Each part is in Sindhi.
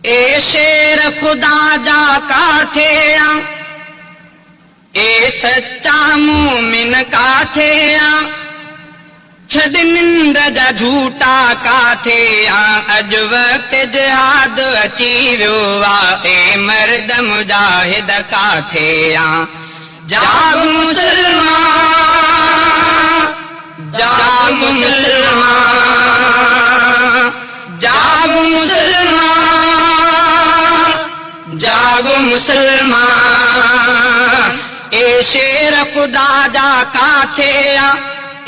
اي شير خدا جا ڪاٿي آ، اي سچا مومن ڪاٿي آ، ڇڏ ننڊ جا جهوٽا ڪاٿي آ، اڄ وقت جهاد اچي ويو آ، اي مرد مجاهد ڪاٿي آ، جاڳ مسلمان، جاڳ مسلمان، جاڳ مسلمان، جاڳ مسلمان، اي شير خدا جا ڪاٿي آ،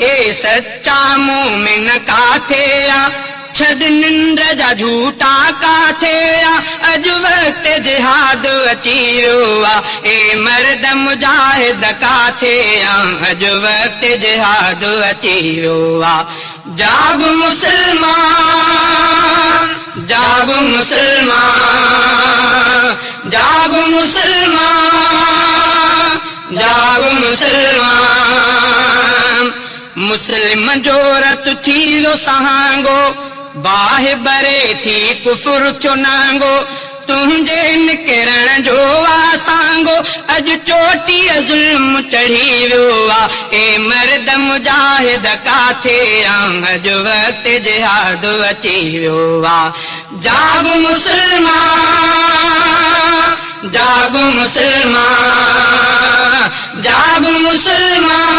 اي سچا مومن ڪاٿي آ، ڇڏ ننڊ جا جهوٽا ڪاٿي آ، اڄ وقت جهاد اچي ويو آ، اي مرد مجاهد ڪاٿي آ، اڄ وقت جهاد اچي ويو آ، جاڳ مسلمان، جاڳ مسلمان، جاڳ مسلمان، جاڳ مسلمان، مسلم جو رت ٿي ويو سهانگو، باهه ٻري ٿي ڪفر ٿيو نانگو، تنهنجي نڪرڻ جو آ سانگو، اڄ چوٽيءَ ظلم چڙهي ويو آ، اي مرد مجاهد ڪاٿي آ، اڄ وقت جهاد اچي ويو آ، جاڳ مسلمان، جاڳ مسلمان، جاڳ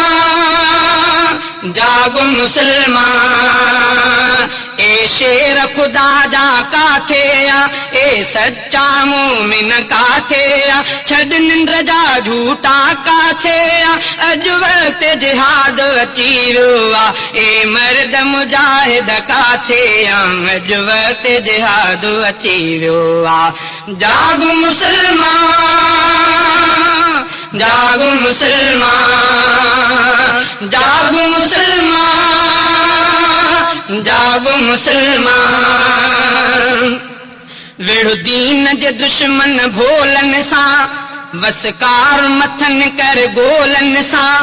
مسلمان، جاڳ مسلمان، اي شير خدا جا ڪاٿي آ، اي سچا مومن ڪاٿي آ، ڇڏ ننڊ جا جهوٽا ڪاٿي آ، اڄ وقت جهاد اچي ويو آ، اي مرد مجاهد ڪاٿي آ، اڄ وقت جهاد اچي ويو آ، جاڳ مسلمان، جاڳ مسلمان، جاڳ مسلمان، جاڳ مسلمان، وڙهه دين جي دشمن ڀولن سان، وسڪار مٿن ڪر گولن سان،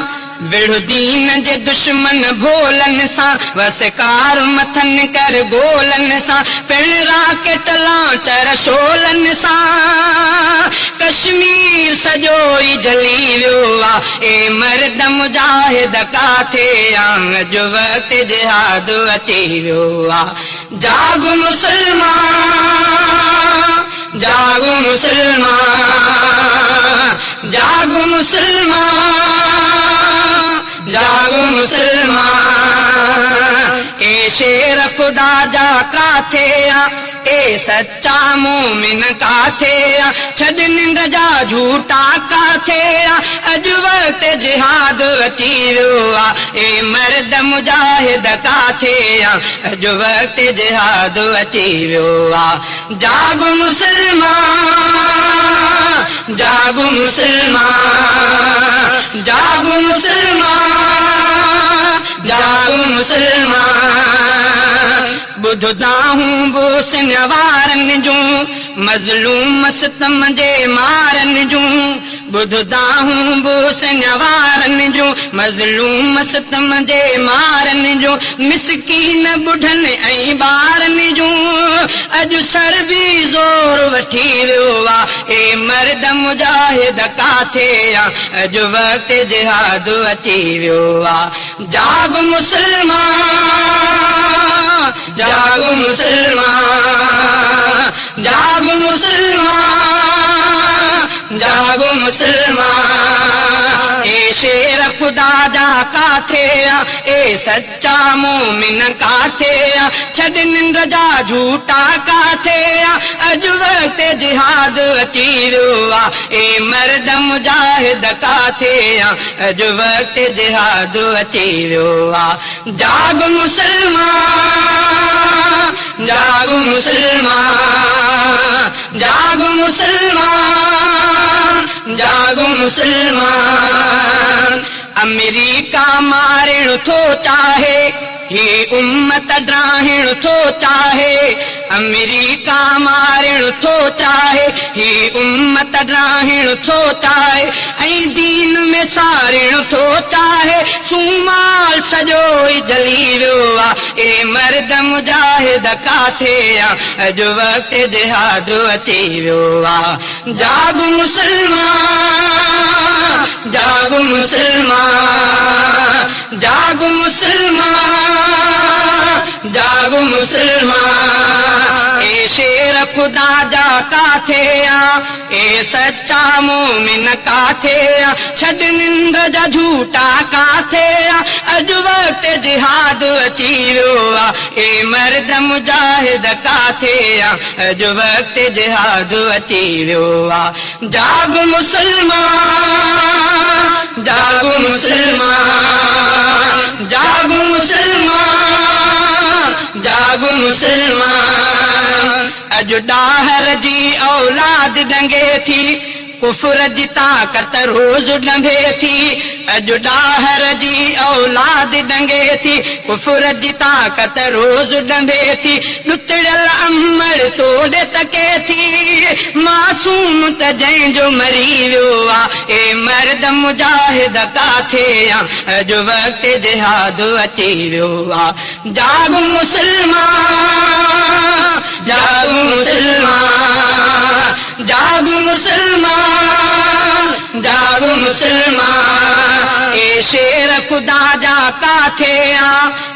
وڙهه دين جي دشمن ڀولن سان، وسڪار مٿن ڪر گولن سان، پڻ راڪيٽ لانچر شعلن سان، ڪشمير سڄو ئي جلي ويو آ، اي مرد مجاهد ڪاٿي آ، اڄ وقت جهاد اچي ويو آ، جاڳ مسلمان، جاڳ مسلمان، جاڳ مسلمان، جاڳ مسلمان، اي شير خدا جا ڪاٿي آ، اي سچا مومن ڪاٿي آ، ڇڏ ننڊ جا جهوٽا ڪاٿي آ، اڄ وقت جهاد اچي ويو آ، اي مرد مجاهد ڪاٿي آ، اڄ وقت جهاد اچي ويو آ، جاڳ مسلمان، جاڳ مسلمان، جاڳ مسلمان، جاڳ مسلمان، ٻڌ دانهون بوسن وارن جون، مظلوم ستم جي مارن جون، ٻڌ دانهون بوسن وارن جون، مظلوم ستم جي مارن جون، مسڪين ٻڍن ۽ ٻارن جون، اڄ سر به زور وٺي ويو آ، اي مرد مجاهد ڪاٿي آ، اڄ وقت جهاد اچي ويو آ، جاڳ مسلمان، جاڳ مسلمان، جاڳ مسلمان، جاڳ مسلمان، اي شير خدا جا ڪاٿي آ، اي سچا مومن ڪاٿي آ، ڇڏ ننڊ جا جهوٽا ڪاٿي آ، اڄ وقت جهاد اچي ويو آ، اي مرد مجاهد ڪاٿي آ، اڄ وقت جهاد اچي ويو آ، جاڳ مسلمان، جاڳ مسلمان، جاڳ مسلمان، جاڳ مسلمان، آمريڪا مارڻ ٿو چاهي، ही उम्मत ड्राहिण थो चाहे, अमरीका मारण थो चाहे, ही उम्मत ड्राहिण थो चाहे, ऐं दीन में सारिण थो चाहे। सुमाल सॼो ई जली वियो आहे, ए मर्द मुजाहिद काथे आ, अॼु वक़्तु जिहाद अची वियो आहे। जाग मुसलमान, जाग मुसलमान, जाग मुसलमान, जाग मुसलमान। ए शेर ख़ुदा जा काथे आ, ए सच्चा मोमिन काथे आ, छॾ निंद जा झूठा काथे आ, अॼु वक़्तु जिहाद अची वियो आहे, ए मर्द मुजाहिद काथे आ, अॼु वक़्तु जिहाद अची वियो आहे। जाग मुसलमान, जाग मुसलमान, जाग मुसलमान, जाग मुसलमान। अॼु ॾाहर जी औलाद डंगे थी, कुफर जी ताक़त रोज़ डंभे थी। अॼु ॾाहर जी औलाद डंगे थी, कुफर जी ताक़त रोज़ डंभे थी। ॾुतड़ियल अमर तोड़े तके थी, मासूम त जंहिंजो मरी वियो आहे, ए मर्द मुजाहिद काथे आ, अॼु वक़्तु जिहाद अची वियो आहे। जाग मुसलमान, जाग मुसलमान, जाग मुसलमान, जाग मुसलमान। ए शेर ख़ुदा जा काथे आ,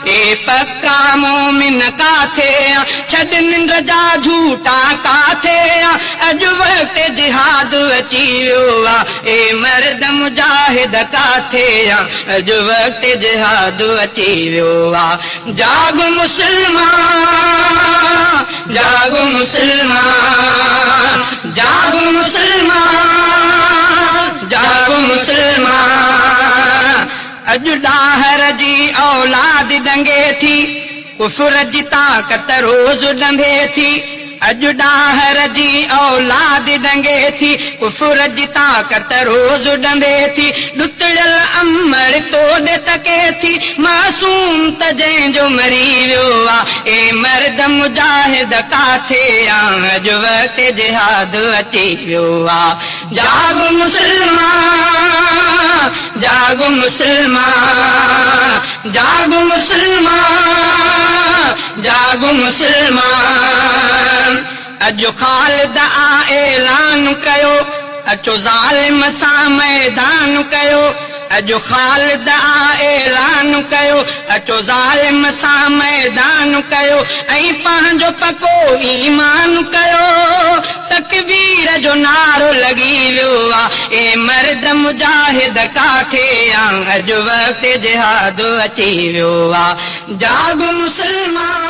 ए पक्का मोमिन काथे आ, छॾ निंद जा झूठा काथे आ, अॼु वक़्तु जिहाद अची वियो आहे, ए मर्द मुजाहिद काथे आ, अॼु वक़्तु जिहाद अची वियो आहे। जाग मुसलमान, जाग मुसलमान, जाग मुसलमान, जाग मुसलमान। अॼु ॾाहर जी औलाद डंगे थी, कुफर जी ताक़त रोज़ डंभे थी। अॼु ॾाहर जी औलाद डंगे थी, कुफर जी ताक़त रोज़ डंभे थी। ॾुतड़ियल अमर तोड़े तके थी, मासूम त जंहिंजो मरी वियो आहे, ए मर्द मुजाहिद काथे आ, अॼु वक़्तु जिहाद अची वियो आहे। जाग मुसलमान, जाग मुसलमान, जाग मुसलमान, जाग मुसलमान। अॼु ख़ालिद आ ऐलान कयो, अचो ज़ालिम सां मैदान कयो। अॼु ख़ालिद आ ऐलान कयो, अचो ज़ालिम सां मैदान कयो, ऐं पंहिंजो पको ईमान कयो। तकबीर जो नारो लॻी वियो आहे, ए मर्द मुजाहिद काथे आ, अॼु वक़्तु जिहाद अची वियो आहे। जाग मुसलमान।